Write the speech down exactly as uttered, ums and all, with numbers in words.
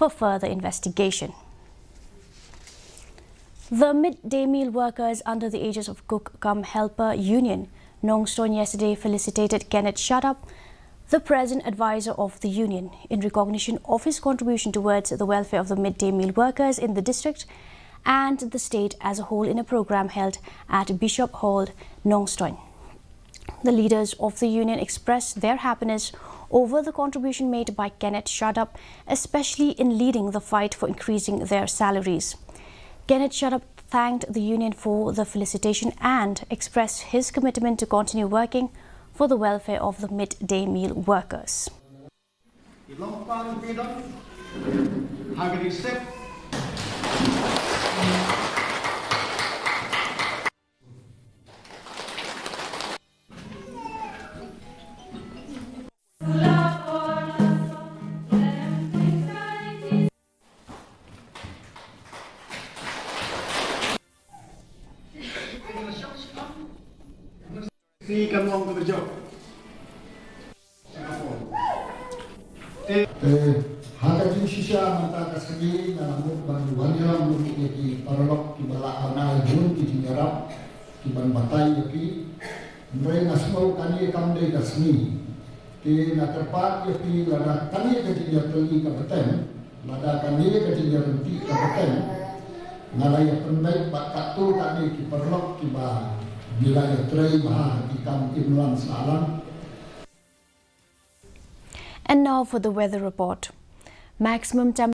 for further investigation. The midday meal workers under the aegis of Cook cum Helper Union, Nongstoin, yesterday felicitated Kenneth Shadap, the present advisor of the union, in recognition of his contribution towards the welfare of the midday meal workers in the district and the state as a whole, in a program held at Bishop Hall, Nongstoin. The leaders of the union expressed their happiness over the contribution made by Kenneth Shadap, especially in leading the fight for increasing their salaries. Kenneth Shadap thanked the union for the felicitation and expressed his commitment to continue working for the welfare of the midday meal workers. Sngewbha ka jong. Te ha ka jingshisha mynta ka sngi nga la mut ban wan ïalam ïa ki paralok kiba la ai bun ki jingïarap kiban batai ïa ki. Hynrei nga sngew kane kam dei ka sngi. Te nga kyrpad ïa phi lada kane ka jingïatylli ka bteng, lada kane ka jingïaryntih ka bteng, nga la ïa pynbeit bad katto katne ki paralok kiba ngi la ïatrei bha ha ki kam imlang sahlang. And now for the weather report. Maximum temperature